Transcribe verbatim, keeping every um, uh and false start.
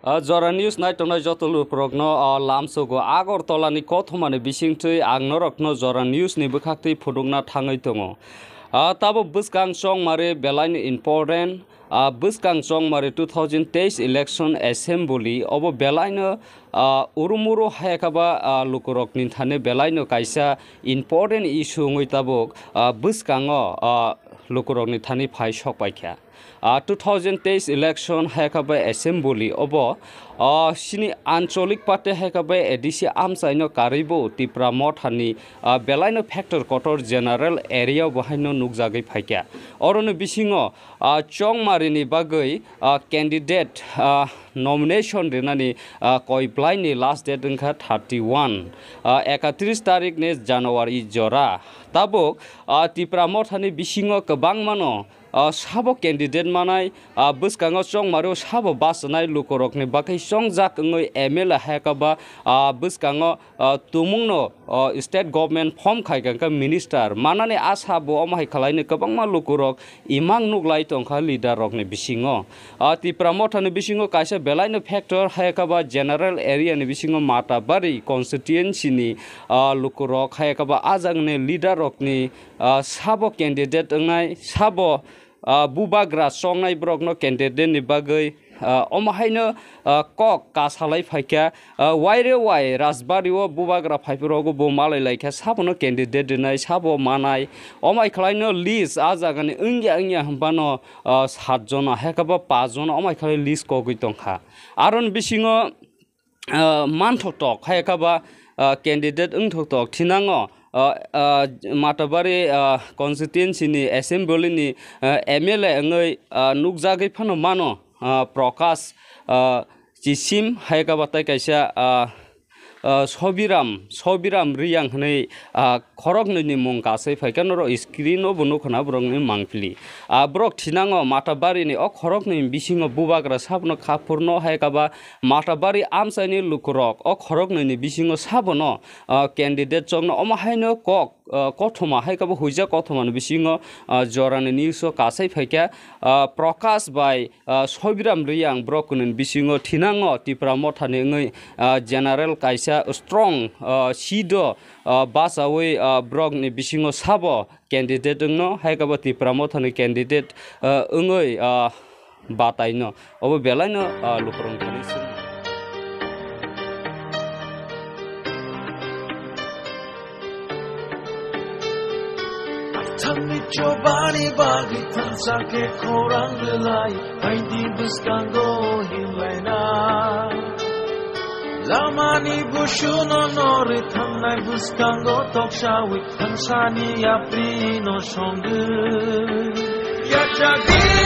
Ah, Jora News nai tongnai joto lukurokno, ah, lamsogo Agartala ni kothoma ni bisingtwi ang norokno Jora News ni bwkhaktwi phunukna thangwi tongo. Ah, tabuk bwskang chongmari belaino important, ah, bwskang chongmari two thousand teis election assembly obo belaino, ah, urumuru hayakaba, ah, lukurokni thani belaino kaisa important issue wngwi tabuk, ah, bwskango, ah, lukurokni thani phai sok paikha. Ah, two thousand teis election hayakaba assembly obo, ah, sini ancholik party hayakaba A D C amchaino karwibo Tipra Mothani, ah, belaino factor kotor general area bo haino nukjagwi phaikha. Oroni bisingo, ah, chongmarini bagwi, ah, candidate, ah, nomination rinani, ah, koiplaini last date wngkha thirty one, ah, ekatris tarikni January jora. Tabuk, ah, Tipra Mothani bisingo kwbangmano, ah, sabo candidate manai, ah, bwskango chongmario sabo bachanai lukurokni bagwi chongjak wngwi M L A hayakaba, ah, bwskango, ah, tumungno, ah, state government form khai kha minister manani asa bo omo hai khwlaino kwbangma lukurok imang nuklai tongkha leader rokni bisingo. Ah, Tipra Mothani bisingo kaisa belaino factor hayakaba general area ni bisingo Matabari constituency ni, ah, lukurok hayakaba ajangni leader rokni, ah, sabo candidate wngnai, sabo, ah, bubagra chongnai borokno candidate ni bagwi, ah, omo haino, ah, kok kasalai phaikha. Ah, waire wai Rajbari o bubagra phaiphuru bo malai laikha, sabono candidate rinai, sabo manai. Omai khwlaino list ah jagani wngya wngya hwnbano, ah, sat jona, haikhe ba paanch jona omai khwlai list kogwi tongkha. Aron bisingo, ah, manthok tok, haikhe ba, ah, candidate wngthok tok thinango, ah, ah, Matabari, ah, constituency ni assembly ni, ah, M L A wngwi, ah, nukjagwi phano mano, ah, Prakash, ah, Chisim, haikhe ba tai kaisa, ah, ah, Sobiram, Sobiram Riyang hwnwi, ah, khoroknwi ni mung kasai phaikha norok screen o bo nukho na borokni mangpili. Ah, borok thinango Matabari ni o khoroknwi bisingo bubagra sabono khaphurno haikhe ba Matabari amchaini lukurok o khoroknwi ni bisingo sabono, ah, candidate chokno omo haino kok, ah, kothoma haikhe ba huijak kothoma ni bisingo, ah, jorani news o kasai phaikha, ah, Prakash bai, ah, Sobiram Riyang borok kunun bisingo thinango Tipra Mothani wngwi, ah, general kaisa strong, ah, seat o, ah, bachawi, ah, borokni bisingo sabo candidate wngno, haikhe bo Tipra Mothani candidate, ah, wngwi, ah, bataino. Obo belaino, ah, lukurok thani sini. Thangni chobani bagwi thansa khe khorang rwlai, aidi bwskango hinlaina. Lamani busuno norwi thangnai bwskango toksawi thangsani yaprino songwi. Yachagwi